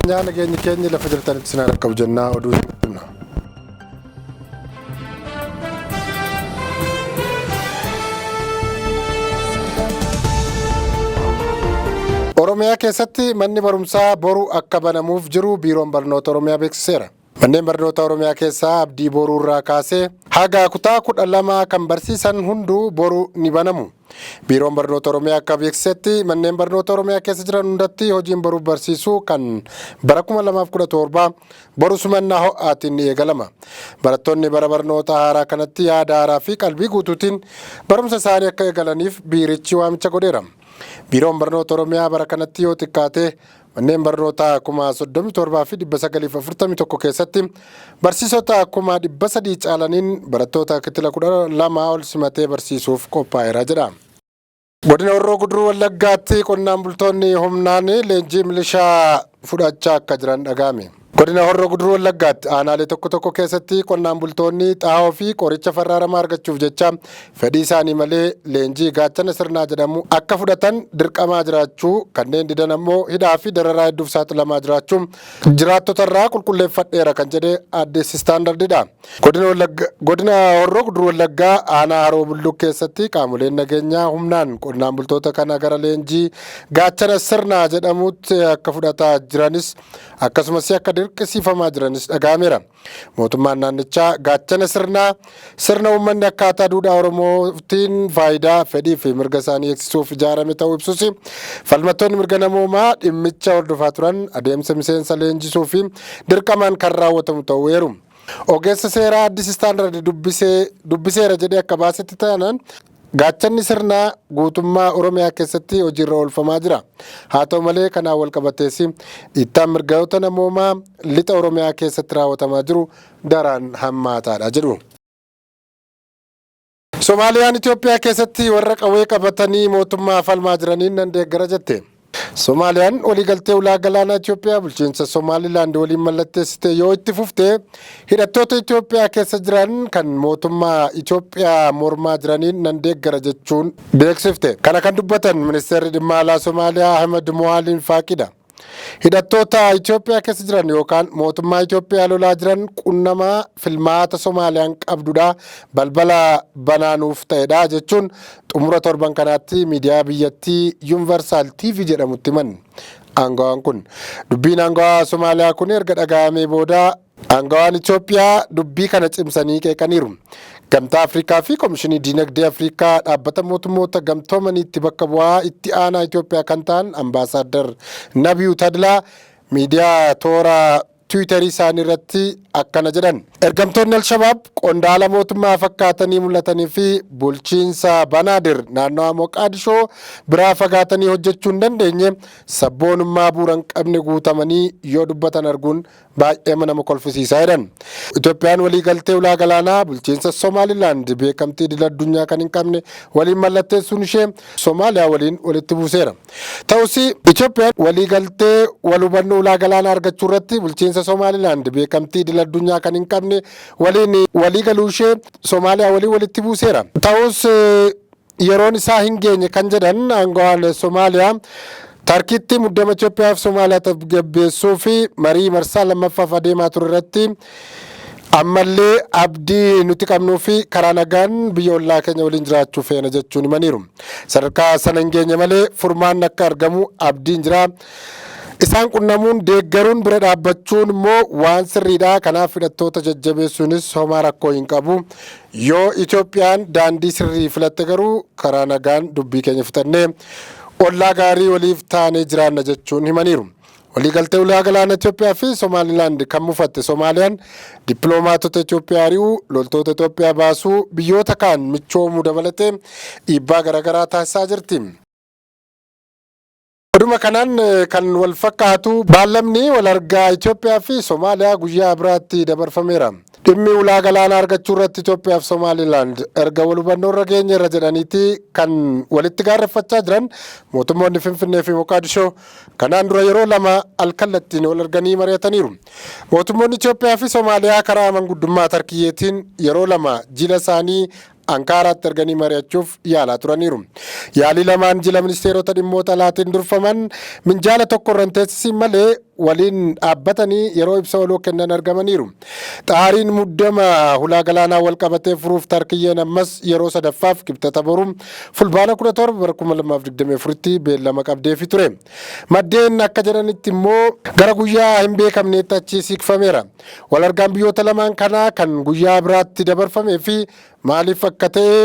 Keenyaa nageenyi keenyi lafa jirtanitti isin haa dhaqqabu jennaa oduu isin himna. Oromiyaa keessatti manni barumsaa boru akka banamuuf jiru Biiroon Barnoota Oromiyaa beeksiseera. Manneen barnoota Oromiyaa keessaa abdii boruu irraa kaasee haga kutaa 12 kan barsiisan hunduu boru ni banamu. Biiroon Barnoota Oromiyaa akka beeksisetti manneen barnoota Oromiyaa keessa jiran hundatti hojiin baruuf barsiisuu kan bara 2017 boru simannaa ho'aatiin ni eegalama. Barattoonni bara barnoota haaraa kanatti yaada haaraa fi qalbii guutuutiin barumsa isaanii akka eegalaniif biirichi waamicha godheera. Biiroon Barnoota Oromiyaa bara kanatti yoo xiqqaate manneen barnootaa 37,941 keessatti barsiisota 300,000 caalaniin barattoota kitila 12 ol simatee barsiisuuf qophaa'eera jedha. Godina Horroo Guduruu Wallaggaatti qonnaan bultoonni humnaan leenjii milishaa fudhachaa akka jiran dhaga'ame. Godina Horroo Guduruu Wallaggaatti aanaalee tokko tokko keessatti qonnaan bultoonni xaa'oo fi qoricha farra aramaa argachuuf jecha fedhii isaanii malee leenjii gaachana sirnaa jedhamu akka fudhatan dirqamaa jiraachuu kanneen didan ammoo hidhaa fi dararaa hedduuf saaxilamaa jiraachuu jiraattotarraa qulqulleeffadheera kan jedhe Addis Standardidha. Godina Horroo Guduruu Wallaggaa aanaa Haroo Bulluq keessatti qaamoleen nageenyaa humnaan qonnaan bultoota kana gara leenjii gaachana sirnaa jedhamutti akka fudhataa jiranis akkasumas akka dirqisiifamaa jiranis dhaga'ameera. Mootummaan naannichaa gaachana sirnaa sirna uummanni akkaataa duudhaa Oromootiin faayidaa fedhii fi mirga isaanii eegsisuuf ijaarame ta'uu ibsus falmattoonni mirga namoomaa dhimmicha hordofaa turan adeemsa miseensa leenjisuu fi dirqamaan kan raawwatamu ta'uu eeru. Ogeessa seeraa Addis Standard dubbiseera jedhee akka baasetti taanaan gaachanni sirnaa guutummaa Oromiyaa keessatti hojiirra oolfamaa jira. Haa ta'u malee kanaan walqabatees dhiittaan mirgoota namoomaa lixa Oromiyaa keessatti raawwatamaa jiru daraan hammaataadha jedhu. Somaaliyaan Itoophiyaa keessatti warra qawwee qabatanii mootummaa falmaa jiraniin nan deeggara jette. Somaaliyaan waliigaltee ulaa galaanaa Itoophiyaa bulchiinsa Somaalilaand waliin mallatteessite yoo itti fufte hidhattoota Itoophiyaa keessa jiran kan mootummaa Itoophiyaa mormaa jiraniin nan deeggara jechuun beeksifte. Kana kan dubbatan ministeerri dhimma alaa Somaaliyaa Ahmed Mohaaliin Faaqidha. Hidhattoota Itoophiyaa keessa jiran yookaan mootummaa Itoophiyaa lolaa jiran qunnamaa filmaata Somaaliyaan qabdudha balbala banaanuuf ta'edha jechuun xumura torban kanaatti miidiyaa biyyattii Universal TV jedhamutti himan. Aangawaan kun dubbiin aangawaa Somaaliyaa kun erga dhaga'amee booda Aangawaan Itoophiyaa dubbii kana cimsanii qeeqaniiru. Gamtaa Afrikaa fi Komishinii Diinagdee Afrikaa dhaabbata mootummoota gamtoomaniitti bakka bu'aa itti aanaa Itoophiyaa kan ta'an Ambaasaaddar Nabiyuu Tadlaa miidiyaa toora Tiwiitarii isaanii irratti akkana jedhan. Ergamtoonni Alshabaab qondaala mootummaa fakkaatanii mul'atanii fi bulchiinsa Banaadir naannawaa Moqaadishoo biraa fagaatanii hojjechuu hin dandeenye sabboonummaa bu'uura hin qabne guutamanii yoo dubbatan arguun baay'eema nama kolfisiisaa jedhan. Itoophiyaan waliigaltee ulaa galaanaa bulchiinsa Somaalilaand beekamtii idil addunyaa kan hin qabne waliin mallatteessuun ishee Somaaliyaa waliin walitti buuseera. Ta'us Itoophiyaan waliigaltee wal hubannoo ulaa galaanaa argachuu irratti bulchiinsa Somaalilaand beekamtii idil addunyaa kan hin qabne waliin waliigaluu ishee Somaaliyaa waliin walitti buuseera. Ta'us yeroon isaa hin geenye kan jedhan aangawaan Somaaliyaa Tarkiitti muddama Itoophiyaa fi Somaaliyaa tasgabbeessuu fi marii marsaa lammaffaaf adeemaa ture irratti ammallee abdii nuti qabnuu fi karaa nagaan biyya ollaa keenya waliin jiraachuu feena jechuun himaniiru. Sadarkaa sana hin geenye malee furmaanni akka argamu abdiin jira. Isaan qunnamuun deeggaruun bira dhaabbachuun immoo waan sirriidha. Kanaaf hidhattoota jajjabeessuunis homaa rakkoo hin qabu. Yoo Itoophiyaan daandii sirrii filatte garuu karaa nagaan dubbii keenya fixannee ollaa gaarii waliif taanee jiraanna jechuun himaniiru. Waliigaltee ulaa galaana Itoophiyaa fi Somaalilaand kan mufatte Somaaliyaan dippiloomaatota Itoophiyaa ari'uu, loltoota Itoophiyaa baasuu, biyyoota kaan michoomuu dabalatee dhiibbaa garaagaraa taasisaa jirti. Oduma kanaan kan wal fakkaatu baallamni wal argaa Itoophiyaa fi Somaaliyaa guyyaa biraatti dabarfameera. Dhimmi ulaa galaanaa argachuu irratti Itoophiyaa fi Somaalilaand erga wal hubannoo irra geenyeerra jedhaniiti kan walitti gaarreffachaa jiran mootummoonni Finfinnee fi Moqaadishoo kanaan dura yeroo lama alkallattiin wal arganii mari'ataniiru. Mootummoonni Itoophiyaa fi Somaaliyaa karaa manguddummaa Tarkiyyeetiin yeroo lama jila isaanii Ankaaraatti erganii mari'achuuf yaalaa turaniiru. Yaalii lamaan jila ministeerota dhimmoota alaatiin durfaman minjaala tokko irra hin teessisiin malee waliin dhaabbatanii yeroo ibsa waloo kennan argamaniiru. Xaariin muddama hulaa galaanaa wal qabatee furuuf Tarkiyyeen ammas yeroo sadaffaaf Kibxata boruu, Fulbaana 17 bara 2024tti beellama qabdeefi ture. Maddeen akka jedhanitti immoo gara guyyaa hin beekamneetti achi siqfameera. Wal argaan biyyoota lamaan kanaa kan guyyaa biraatti dabarfamee fi maaliif akka ta'e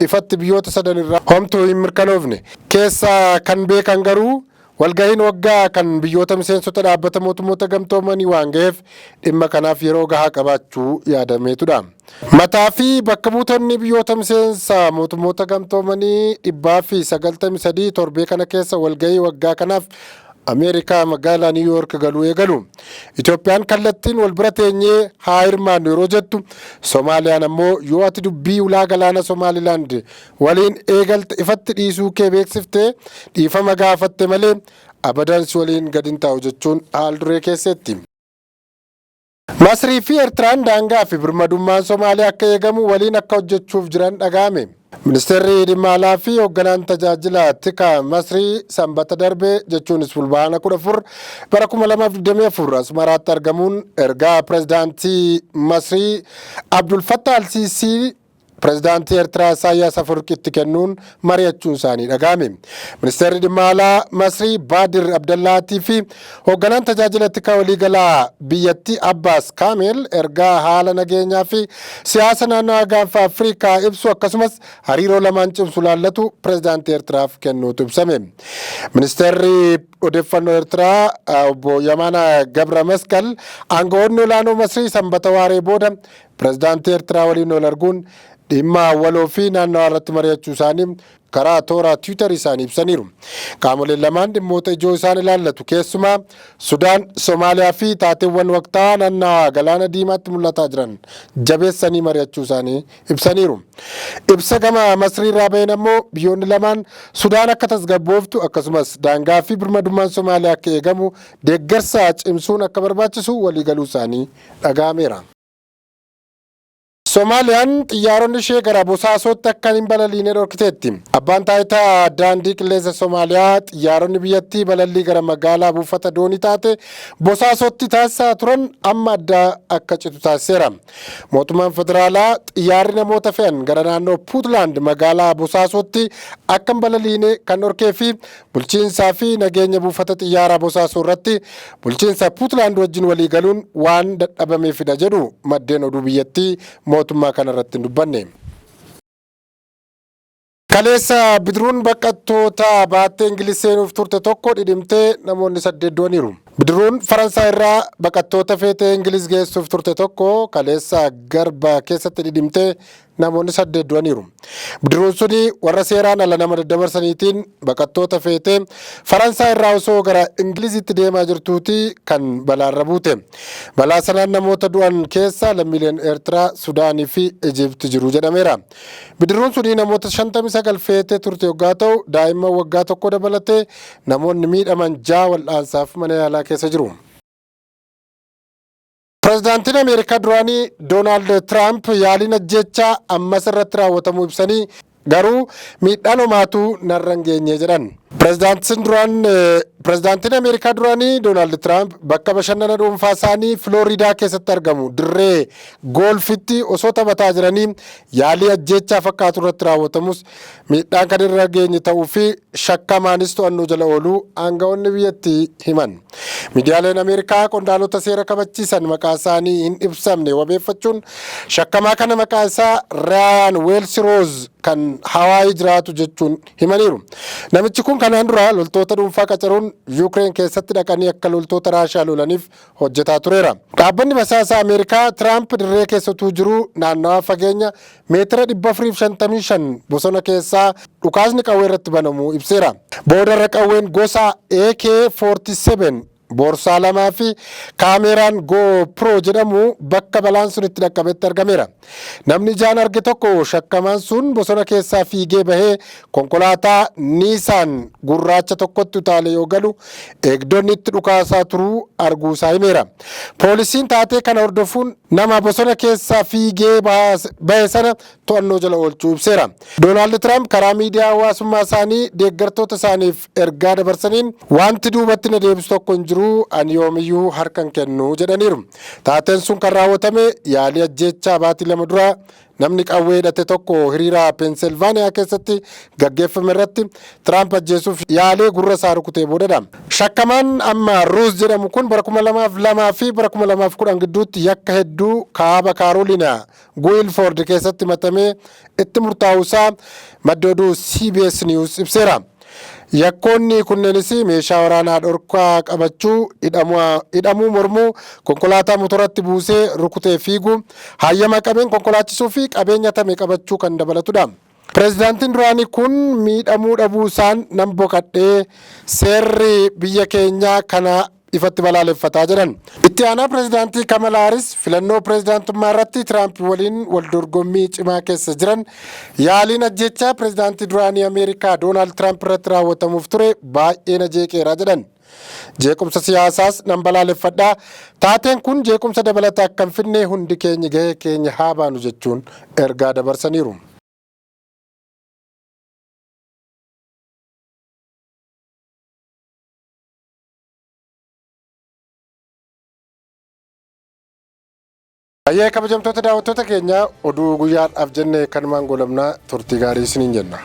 ifatti biyyoota sadan irraa homtuu hin mirkanoofne. Keessa kan beekan garuu walgahiin waggaa kan biyyoota miseensota Dhaabbata Mootummoota Gamtoomanii waan ga'eef dhimma kanaaf yeroo gahaa qabaachuu yaadameetudha. Mataa fi bakka buutonni biyyoota miseensa Mootummoota Gamtoomanii 193 torbee kana keessa walgahii waggaa kanaaf Ameerikaa magaalaa Niw Yoork galuu eegalu. Itoophiyaan kallattiin wal bira teenyee haa hirmaannu yeroo jettu, Somaaliyaan ammoo yoo ati dubbii ulaa galaana Somaalilaand waliin eegalte ifatti dhiisuu kee beeksiftee dhiifama gaafatte malee abadan si waliin gad hin taa'u jechuun haal duree keesseetti. Masrii fi Ertiraan daangaa fi birmadummaan Somaaliyaa akka eegamu waliin akka hojjechuuf jiran dhaga'ame. Ministeerri Dhimma Alaa fi hoogganaan tajaajila tika Masrii Sanbata darbe, jechuunis Fulbaana 14 bara 2024, Asmaraatti argamuun ergaa pirezidaantii Masrii Abdul Fattah al-Sisii pirezidaantii Eertiraa Isaayyaas Afwerqiitti kennuun mari'achuun isaanii dhaga'ame. Ministeerri Dhimma Alaa Masrii Baadir Abdallaatii fi hoogganaan tajaajila tikaa waliigalaa biyyattii Abbaas Kaamil ergaa haala nageenyaa fi siyaasa naannawaa Gaanfa Afrikaa ibsu akkasumas hariiroo lamaan cimsu laallatu pirezidaantii Eertiraaf kennuutu ibsame. Ministeerri Odeeffannoo Eertiraa obbo Yamaana Gabra Masqal aangawoonni olaanoo Masrii Sanbata waaree booda pirezidaantii Eertiraa waliin wal arguun dhimma waloo fi naannawaa irratti mari'achuu isaanii karaa toora Tiwiitarii isaanii ibsaniiru. Qaamoleen lamaan dhimmoota ijoo isaan ilaallatu keessumaa Sudaan, Somaaliyaa fi taateewwan waqtaawaa naannawaa Galaana Diimaatti mul'ataa jiran jabeessanii mari'achuu isaanii ibsaniiru. Ibsa gama Masrii irraa baheen ammoo biyyoonni lamaan Sudaan akka tasgabbooftu akkasumas daangaa fi birmadummaan Somaaliyaa akka eegamu deeggarsa cimsuun akka barbaachisu waliigaluu isaanii dhaga'ameera. Somaaliyaan xiyyaaronni ishee gara Bosaasootti akka hin balaliine dhorkiteetti. Abbaan taayitaa daandii qilleensa Somaaliyaa xiyyaaronni biyyattii balallii gara magaalaa buufata doonii taate Bosaasootti taasisaa turan amma adda akka citu taasiseera. Mootummaan federaalaa xiyyaarri namoota fe'an gara naannoo Puutlaand magaalaa Bosaasootti akka hin balaliine kan dhorkee fi bulchiinsaa fi nageenya buufata xiyyaaraa Bosaasoo irratti bulchiinsa Puutlaand wajjin walii galuun waan dadhabameefidha jedhu maddeen oduu biyyattii mootummaa kana irratti hin dubbanne. Kaleessa bidiruun baqattoota baattee Ingiliz seenuuf turte tokko dhidhimtee namoonni 8 du'aniiru. Bidiruun Faransaay irraa baqattoota feetee Ingiliz geessuuf turte tokko kaleessa garba keessatti dhidhimtee namoonni 8 du'aniiru. Bidiruun suni warra seeraan ala nama daddabarsaniitiin baqattoota feetee Faransaay irraa osoo gara Ingilizitti deemaa jirtuuti kan balaarra buute. Balaa sanaan namoota du'an keessa lammiileen Eertiraa, Sudaanii fi Ijipti jiru jedhameera. Bidiruun suni namoota 59 feetee turte yoggaa ta'u, daa'imman waggaa tokko dabalatee namoonni miidhaman 6 wal'aansaaf mana yaalaa keessa jiru. Pirezidaantiin Ameerikaa duraanii Doonaald Tiraamp yaaliin ajjeechaa ammas irratti raawwatamuu ibsanii garuu miidhaan homaatuu narra hin geenye jedhan. Pirezidaantiin duraan Pirezidaantiin Ameerikaa duraanii Doonaald Tiraamp bakka bashannana dhuunfaa isaanii Filooriidaa keessatti argamu dirree goolfitti osoo taphataa jiranii yaalii ajjeechaa fakkaatu irratti raawwatamus miidhaan kan irra geenye ta'uu fi shakkamaanis to'annoo jala ooluu aangawoonni biyyattii himan. Miidiyaaleen Ameerikaa qondaalota seera kabachiisan maqaa isaanii hin ibsamne wabeeffachuun shakkamaa kana maqaa isaa Raayaan Weelsi Rooz kan Hawaayii jiraatu jechuun himaniiru. Namichi kun kanaan dura loltoota dhuunfaa qacaruun Yuukireen keessatti dhaqanii akka loltoota Raashiyaa lolaniif hojjetaa tureera. Dhaabbanni basaasaa Ameerikaa Tiraamp dirree keessa utuu jiruu naannawaa fageenya meetira 455 bosona keessaa dhukaasni qawwee irratti banamuu ibseera. Boodarra qawween gosa AK-47, boorsaa lamaa fi kaameeraan GoPro jedhamu bakka balaan sun itti dhaqqabetti argameera. Namni ijaan arge tokko shakkamaan sun bosona keessaa fiigee bahee konkolaataa Niisaan gurraacha tokkotti utaalee yoo galu eegdonni itti dhukaasaa turuu arguusaa himeera. Poolisiin taatee kana hordofuun nama bosona keessaa fiigee bahe sana to'annoo jala oolchuu ibseera. Doonaald Tiraamp karaa miidiyaa hawaasummaa isaanii deeggartoota isaaniif ergaa dabarsaniin wanti duubatti na deebisu tokko hin jiru. Garuu ani yoomiyyuu harka hin kennu jedhaniiru. Taateen sun kan raawwatame yaalii ajjeechaa baatii 2 dura namni qawwee hidhate tokko hiriira Peensilvaaniyaa keessatti gaggeeffame irratti Tiraamp ajjeesuuf yaalee gurra isaa rukutee boodadha. Shakkamaan amma Ruuz jedhamu kun bara 2002 fi bara 2010 gidduutti yakka hedduu kaaba Kaarooliinaa Guilford keessatti himatamee itti murtaa'uusaa maddi oduu CBS News ibseera. Yakkoonni kunneenis meeshaa waraanaa dhorkaa qabachuu, hidhamuu mormuu, konkolaataa motoratti buusee rukutee fiiguu, hayyama qabeen konkolaachisuu fi qabeenya hatame qabachuu kan dabalatudha. Pireezidaantiin duraanii kun miidhamuu dhabuu isaan nan boqadhee seerri biyya keenyaa kana ifatti balaaleffataa jedhan. Itti aanaa pireezidaantii Kamala Haris filannoo pireezidaantummaa irratti Tiraamp waliin wal dorgommii cimaa keessa jiran yaaliin ajjeechaa pireezidaantii duraanii Ameerikaa Doonaald Tiraamp irratti raawwatamuuf ture baay'ee na jeeqeera jedhan. Jeequmsa siyaasaas nan balaaleffadha. Taateen kun jeequmsa dabalataa akka hin fidne hundi keenya gahee keenya haa baanu jechuun ergaa dabarsaniiru. Baay'ee kabajamtoota daawwattoota keenya, oduu guyyaadhaaf jenne kanumaan goolabnaa, turtii gaarii isiniin jenna.